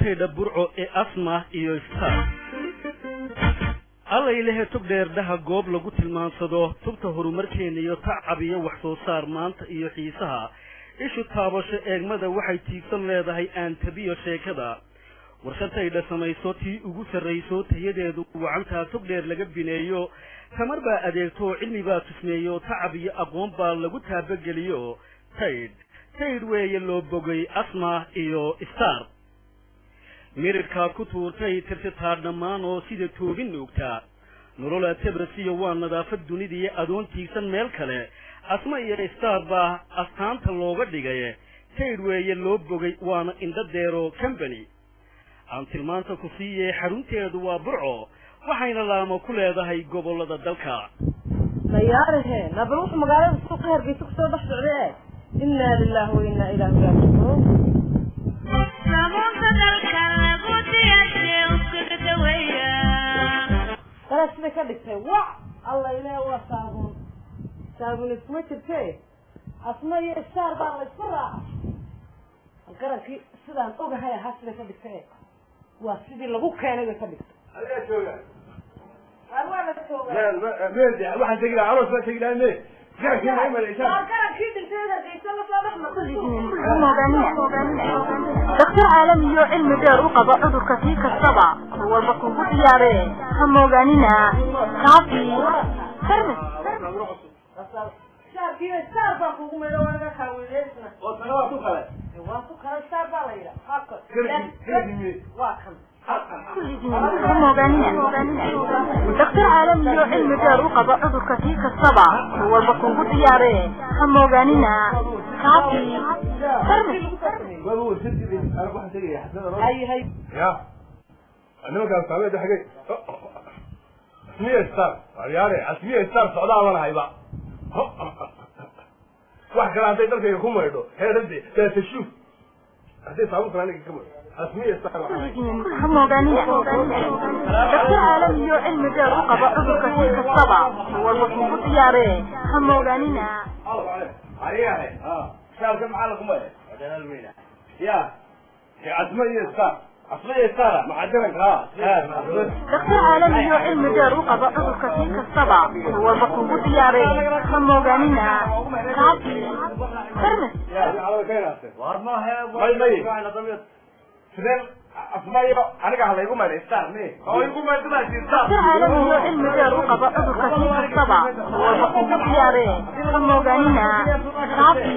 Taydha Burco ee Asma iyo Star. Allaylehe, tog dheerdhaha goob lagu tilmaansado tubta horumarkeena iyo tacab iyo wax soo saar maanta iyo xiisaha ishu taabasho eegmada waxay tiigsan leedahay aan tabiyo sheekada. Warshad Taydha samayso tii ugu sarrayso, tayadeedu wacantaa, tog dheer laga bineeyo, tamar baa adeegto, cilmi baa tusmeeyo, tacab iyo aqoon baa lagu taabageliyo. Taydh, Taydh weeye loo bogay Asma iyo Star. Mirirkaad ku tuurtay tirtitaa dhammaan oo sida toobin nuugtaa nololaa tabrasiyo waa nadaafad dunidii adoon tiigsan meel kale. Asma iyo Star baa astaanta looga dhigay. Taydh weeye loo bogay, waana Indhadeero Company. Aan tilmaanta ku siiyey, xarunteedu waa Burco, waxayna laamo ku leedahay gobollada dalka. Nayaarahe, nabal wuxuu magaalada suuqa Hargeysa kusoo dhex socday. Inaa lillahi wa inaa ilaahi raajicuun. Saabuunta dalka lagu diyaashay uskaga daweeya. Dalaag siday ka dhigtay wac Alla ilaah, waa saabuun, saabuun iskuma jirte. Asma iyo Star baa la isku raaca. Garankii sidaan ogahay ahaa siday ka dhigtay, waa sidii lagu keenay bay ka dhigtay. Halkaa jooga. Waar waa la joogaa. Waxaan tegi lahaa aroos baan tegi lahaa me garankii ma imanaysaa? Waa garankii dhintay Hargeysa lasoo dhex martay. Dhakhtar caalamiyo cilmi dheer u qaba cudurka kii kastaba mar walba kugu diyaaree, ha moogaanina Kaafi Farmasi. Shaarkii Star baan kugu maydho, waa naga kaawileysna. Oo tana waa ku kale. Waa ku kale, Star baa la yidhaa qaabka. Garankii waa kan. Kulligiin ha moogaanina dhakhtar caalamiyo cilmi dheer u qaba cudurka kii kastaba mar walba kugu diyaaree, ha moogaanina Kaafi Farmasi. Waaba warshadii anigu waxaan tegaya xaflada aroos. Hay hay. Ya nimankaas saameed xagay Asmiya Star aryaare, Asmiya Star socdaa baan hayba. Wax kale hadday dalkayga ku maydho heerade daatashuuf, hadday saabuun kale aniga ka maydho Asmiya Star waxaan hay. Kulligiin ha moogaanina dhakhtar caalamiyo cilmi dheer u qaba cudurka kii kastaba mar walba kugu diyaaree, ha moogaanina. Ariyahe, shaarka maxaa lagu maydhay ya Asma iyo Star, Asma iyo Star maxaa jaranka? Dhakhtar caalamiyo cilmi dheer u qaba cudurka kii kastaba mar walba kugu diyaaree, ha moogaanina Kaafi Farmasi. War maahe, may may sideen Asma iyo aniga ha laygu maydhay Star me oo igu maydhamaasi Star. Dhakhtar caalamiyo cilmi dheer u qaba cudurka kii kastaba mar walba kugu diyaaree, ha moogaanina Kaafi.